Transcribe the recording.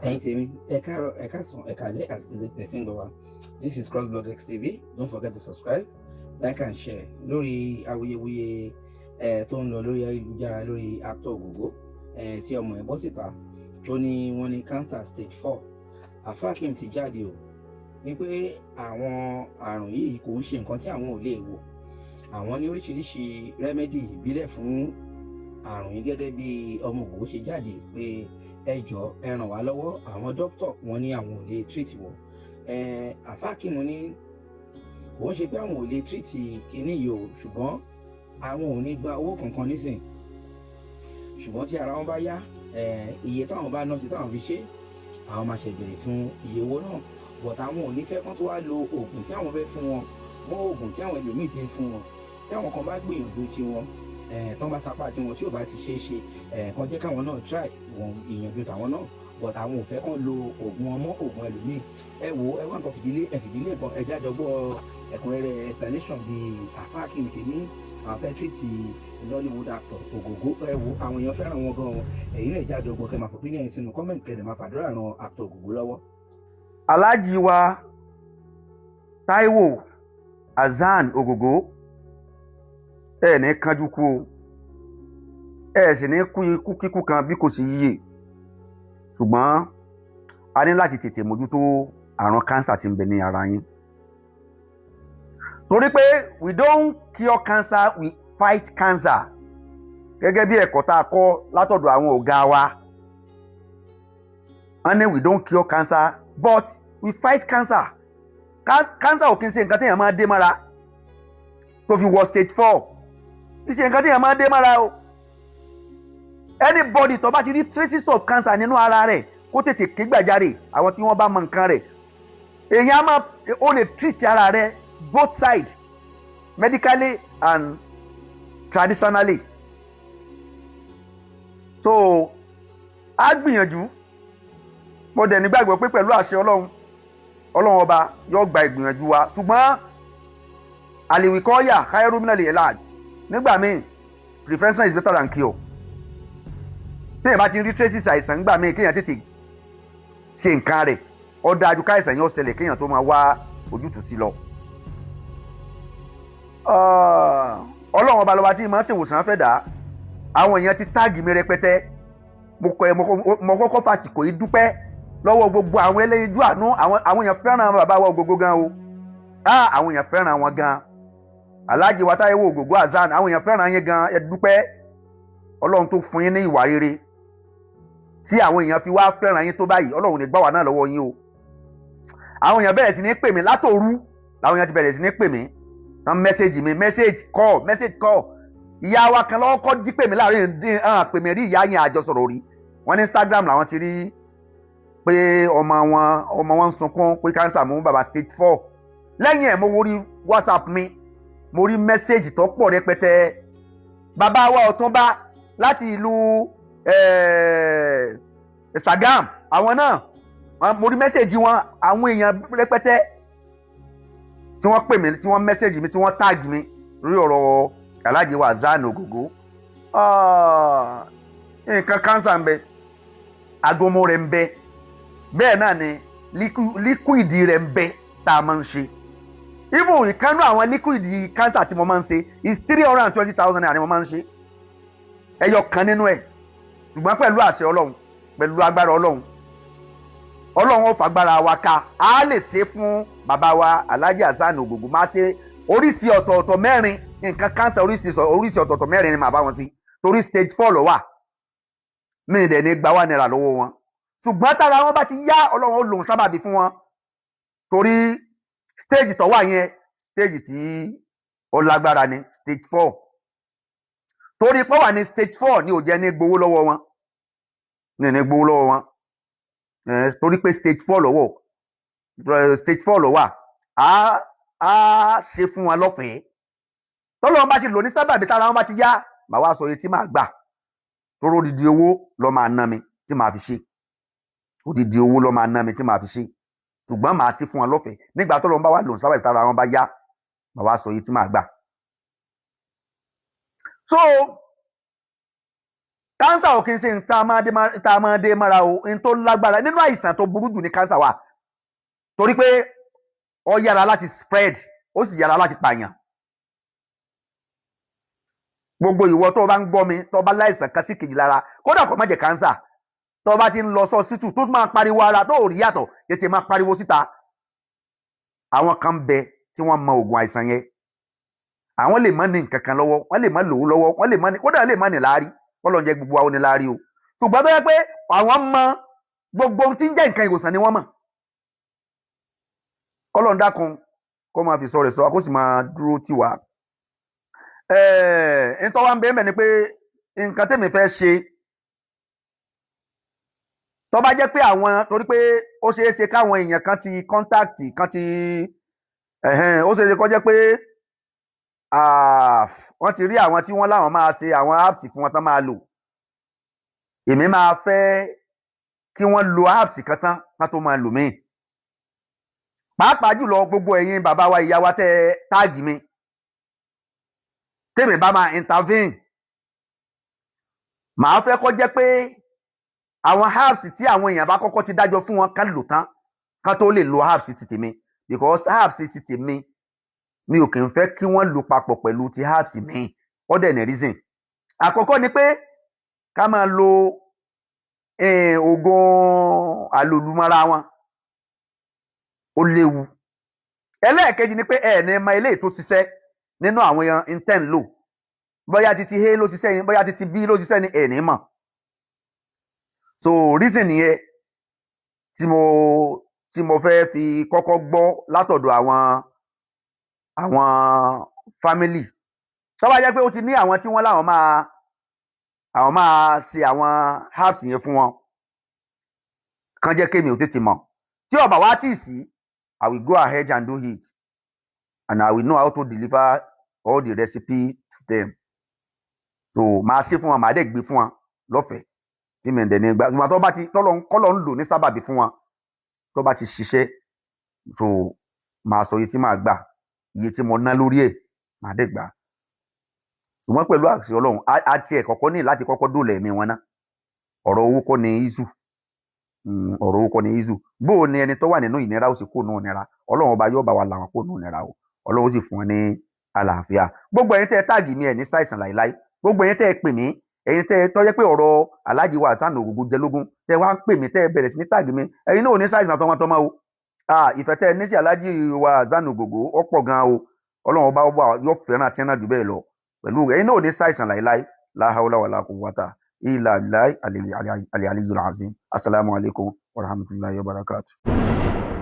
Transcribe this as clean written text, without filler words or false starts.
Ẹ̀yin tèmi, ẹ káàárọ̀, ẹ káàsán, ẹ káalẹ́ àti ilé tẹ̀sí ń gbọ́ wa. This is Crossblog XTV. Don't forget to subscribe, like and share. Lórí awuyewuye tó ń lọ lórí ayélujára lórí actor Ògògó tí ọmọ ẹ̀ bọ́ síta tó ní wọ́n ní cancer stage 4, Alfa Akeem ti jáde o ní pé àwọn àrùn yìí kò ń ṣe nǹkan tí àwọn ò lè wò. Àwọn ní oríṣiríṣi remedy ìbílẹ̀ fún àrùn yìí. Gẹ́gẹ́ bí ọmọ Ògògó ṣe jáde pé ẹ jọ̀ọ́, ẹ ràn wá lọ́wọ́, àwọn dókítà wọn ní àwọn ò lè treat wọn. Alfa Akeem ní kò ń ṣe pé àwọn ò lè treat kinní yìí o, ṣùgbọ́n àwọn ò ní gba owó kankan nísìn, ṣùgbọ́n tí ara wọn bá yá, iye táwọn bá ná sí táwọn fi ṣe, àwọn máa ṣe béèrè fún iye owó náà. But àwọn ò ní fẹ́ kán tó wá lo oògùn tí àwọn fẹ́ fún wọn mọ́ oògùn tí àwọn ẹlòmíì ti ń fún wọn. Tí àwọn kan bá gbìyànjú tiwọn, tán bá sapá tiwọn, tí ò bá ti ṣeé ṣe, kàn jẹ́ káwọn náà try wọn ìyànjú tàwọn náà. But àwọn ò fẹ́ kán lo oògùn ọmọ oògùn ẹlòmíì. Ẹ wo, ẹ wá nǹkan fìdílé, ẹ fìdílé nǹkan, ẹ jájọ gbọ́ ẹ̀kúnrẹ́rẹ́ explanation bí Alfa Akeem ṣe ní àwọn fẹ́ treat Nollywood actor Ògògó. Ẹ wo, àwọn èèyàn fẹ́ràn wọn gan-an. Ẹ̀yin náà, jájọ gbọ́, kẹ́ máa fò opinion sínú comment, kẹ́ dẹ̀ máa fàdúrà ran actor Ògògó lọ́wọ́. Aláàjì wa Táíwò Hasan Ògògó, ẹ ní kánjú kú o, ẹ sì ní kú ikú kíkú kan bí kò sí yíyè, ṣùgbọ́n a ní láti tètè mójútó àrùn cancer tí ń bẹ ní ara yín, torí pé we don't cure cancer, we fight cancer. Gẹ́gẹ́ bí ẹ̀kọ́ tá a kọ́ látọ̀dọ̀ àwọn ọ̀gá wa, wọ́n ní we don't cure cancer but we fight cancer. Cancer ò kí n ṣe nǹkan téèyàn máa dé mára tó fi wọ stage 4. Kì í ṣe nǹkan téèyàn máa dé mára o. Anybody tó bá ti rí traces of cancer nínú ara rẹ̀, kó tètè ké gbàjarè àwọn tí wọ́n bá mọ nǹkan rẹ̀. Èèyàn á máa ó lè treat ara rẹ̀ both side, medically and traditionally. So á gbìyànjú. Mo dẹ̀ nígbàgbọ́ pé pẹ̀lú àṣẹ Ọlọ́run, Ọlọ́run Ọba yóò gba ìgbìyànjú wa, ṣùgbọ́n الوقاية خير من العلاج. Nígbà míì, prevention is better than cure. Téèyàn bá ti rí traces àìsàn nígbà míì, kéèyàn tètè ṣe nǹkan rẹ̀, ó dájú káìsàn yóò ṣẹlẹ̀ kéèyàn tó máa wá ojútùú sí lọ. Ọlọ́run Ọba lọ́ba tí màá ṣèwòsàn fẹ́ dà. Àwọn èèyàn ti tag mi rẹpẹtẹ. Mo kọ́kọ́ fàsìkò yìí dúpẹ́ lọ́wọ́ gbogbo àwọn ẹlẹ́yinjú àánú. Àwọn èèyàn fẹ́ràn bàbá wa Ògògó gan o. Àwọn èèyàn fẹ́ràn wọn gan. Alhaji wa Táíwò Ògògó Hasan, àwọn èèyàn fẹ́ràn yín gan. Ẹ dúpẹ́ Ọlọ́run tó fún yín ní ìwà rere tí àwọn èèyàn fi wá fẹ́ràn yín tó báyìí. Ọlọ́run ní gbà wá náà lọ́wọ́ yín o. Àwọn èèyàn bẹ̀rẹ̀ sí ní pè mí látòru. Làwọn èèyàn ti bẹ̀rẹ̀ sí ní pè mí, wọ́n message mi, message, call, message, call. Ìyá wa kan lọ́wọ́ kọ́ jí pè mí láàrin hàn pè mí rí. Ìyá yẹn, àjọsọ̀rọ̀ rí. Wọ́n ní Instagram làwọn ti rí pé ọmọ wọn ń sunkún pé cancer mú bàbá stage 4. Lẹ́yìn ẹ̀, mo wo rí WhatsApp mi, mo rí message tó pọ̀ rẹpẹtẹ. Bàbá wa Ọ̀túnba láti ìlú Sagam, àwọn náà, mo rí message wọn. Àwọn èèyàn rẹpẹtẹ tí wọ́n pè mí, tí wọ́n message mi, tí wọ́n tag mi lórí ọ̀rọ̀ Alhaji wa Hasan Ògògó. Nǹkan cancer ń bẹ, agomo rẹ̀ ń bẹ, bẹ́ẹ̀ náà ni liquid rẹ̀ ń bẹ tá a máa ń ṣe. Even ìkànnú àwọn liquid cancer tí mo máa ń ṣe is ₦320,000 ni mo máa ń ṣe ẹyọ kan nínú ẹ̀. Ṣùgbọ́n pẹ̀lú àṣẹ Ọlọ́run, pẹ̀lú agbára Ọlọ́run, Ọlọ́run ó fagbára wa ká, a lè ṣe fún bàbá wa Alhaji Hasan Ògògó. Máa ṣe oríṣi ọ̀tọ̀ọ̀tọ̀ mẹ́rin nǹkan cancer, oríṣi ọ̀tọ̀ọ̀tọ̀ mẹ́rin ni màá bá wọn sí, torí stage 4 ló wà. Mí dẹ̀ ní gba ₦1 lọ́wọ́ wọn, ṣùgbọ́n tára wọn bá ti yá, Ọlọ́run ó lòun sábàbí fún wọn, torí stage tó wà yẹn, stage tí ó lágbára ni stage 4. Torí pé wà ní stage 4 ní ò jẹ́ ní gbowó lọ́wọ́ wọn, ní gbowó lọ́wọ́ wọn, torí pé stage 4 lọ́wọ́, stage 4 ló wà. Á ṣe fún wọn lọ́fẹ̀ẹ́. Tọ́lọ́run bá ti lò ní sábàbí, tára wọn bá ti yá, màá wá sọ iye tí màá gbà, tóró odidi owó lọ́ máa ná mi tí màá fi ṣe. Odidi owó lọ́ máa ná mi tí màá fi ṣe, ṣùgbọ́n màá sí fún wọn lọ́fẹ̀ẹ́. Nígbà tọ́lọ́run bá wà lò ní sábàbí, tára wọn bá yá, màá wá sọ iye tí màá gbà. So Cancer ò kí n ṣe nǹkan tá a máa dé mára o. N tó lágbára nínú àìsàn tó burú jù ní cancer wà, torí pé ó yára láti spread, ó sì yára láti pààyàn. Gbogbo ìwọ tó o bá ń gbọ́ mi, tó o bá láìsàn kan sí kejì lára, kódà kó má jẹ́ cancer, tó o bá ti ń lọ sọ́sítù tó máa pariwo ara tó ò rí yàtọ̀, tètè máa pariwo síta. Àwọn kan ń bẹ tí wọ́n mọ oògùn àìsàn yẹn. Àwọn lè má ní nǹkan kan lọ́wọ́, wọ́n lè má lòó lọ́wọ́, wọ́n lè má ní, kódà lè má ní láárí. Kọ́lọ́n jẹ́ gbogbo wa ó ní láárí o. Ṣùgbọ́n tó yẹ pé àwọn mọ gbogbo ohun tí ń jẹ́ nǹkan ìwòsàn ni wọ́n mọ̀. Kọ́lọ́n dákun kó máa fi sọ rẹ̀ sọ, kó sì máa dúró tì wá. Ẹ̀ẹ́n tó wá ń bẹ́ẹ̀ mẹ́ ni pé nǹkan tèmi fẹ́ ṣe, tó bá jẹ́ pé àwọn, torí pé ó ṣeé ṣe káwọn èèyàn kan ti contact kan ti, ó ṣeé ṣe kó jẹ́ pé wọ́n ti rí àwọn tí wọ́n láwọn máa ṣe àwọn apps fún wọn tán máa lò. Èmi máa fẹ́ kí wọ́n lo apps kan tán kán tó máa lò míì. Pàápàá jùlọ gbogbo ẹ̀yin bàbá wa, ìyá wa tẹ́ tag mi, tèmi bá máa intervene, màá fẹ́ kó jẹ́ pé àwọn apps tí àwọn èèyàn bá kọ́kọ́ ti dájọ́ fún wọn ká lò tán ká tó lè lo apps ti tèmi, because apps ti tèmi, mi ò kì í fẹ́ kí wọ́n lò papọ̀ pẹ̀lú ti apps mi. Ó dẹ̀ ní reason. Àkọ́kọ́ ni pé ká máa lo oògùn àlòlùmọ́ra wọn, ó léwu. Ẹlẹ́ẹ̀kejì ni pé ẹ ní mọ eléyìí tó ṣiṣẹ́ nínú àwọn intent lò, bóyá titi A ló ṣiṣẹ́ ni, bóyá titi B ló ṣiṣẹ́ ni, ẹ ní mọ̀. So reason nìyẹn tí mo fẹ́ fi kọ́kọ́ gbọ́ látọ̀dọ̀ àwọn family. Tó bá jẹ́ pé ó ti ní àwọn tí wọ́n láwọn máa àwọn máa ṣe àwọn herbs yẹn fún wọn, kàn jẹ́ kémi ò tètè mọ̀. Tí ó bá wá tì sí, I will go ahead and do it, and I will know how to deliver all the recipe to them. So màá ṣe fún wọn, màá dẹ̀ gbé fún wọn lọ́fẹ̀ẹ́ tí mi dẹ̀ ní gbà. Ṣùgbọ́n tó bá ti tọ́lọ̀ kọ́lọ̀ ń lò ní sábàbí fún wọn, tó bá ti ṣiṣẹ́, so màá sọ iye tí màá gbà, iye tí mo ná lórí ẹ̀, màá dẹ̀ gbà. Ṣùgbọ́n pẹ̀lú àṣẹ Ọlọ́run, á tiẹ̀ kọ́kọ́ ní láti kọ́kọ́ dóòlà ẹ̀mí wọn ná. Ọ̀rọ̀ owó kọ́ ni issue, ọ̀rọ̀ owó kọ́ ni issue. Bó o ní ẹni tó wà nínú ìnira ó sì kó nínú ìnira, Ọlọ́run ọba yóò bá wa là wọn kó nínú ìnira o. Ọlọ́run ó sì fún wọn ní àlàáfíà. Gbogbo ẹ̀yin tẹ́ ẹ tag mi, ẹ̀ ní ṣàìsàn láìláì. Gbogbo ẹ̀yin tẹ́ ẹ pè mí, ẹ̀yin tẹ́ ẹ tọ́jẹ́ pé ọ̀rọ̀ Alhaji wa Hasan Ogogo jẹ lógún, tẹ́ wá ń pè mí, tẹ́ ẹ bẹ̀rẹ̀ sí ní tag mi, ẹ̀yin náà ò ní ṣàìsàn tọmọtọmọ o. Ìfẹ́ tẹ́ ẹ ní sí Alhaji wa Hasan Ogogo ó pọ̀ gan o. Ọlọ́run ọba ọba yóò fẹ́ràn tí náà jù bẹ́ẹ̀ lọ pẹ̀lú ẹ̀yin náà ò ní ṣàìsàn láìláì. La hawla wala quwwata illa billahi al-aliyyil azim. Assalamu alaikum wa rahmatullahi wa barakatuh.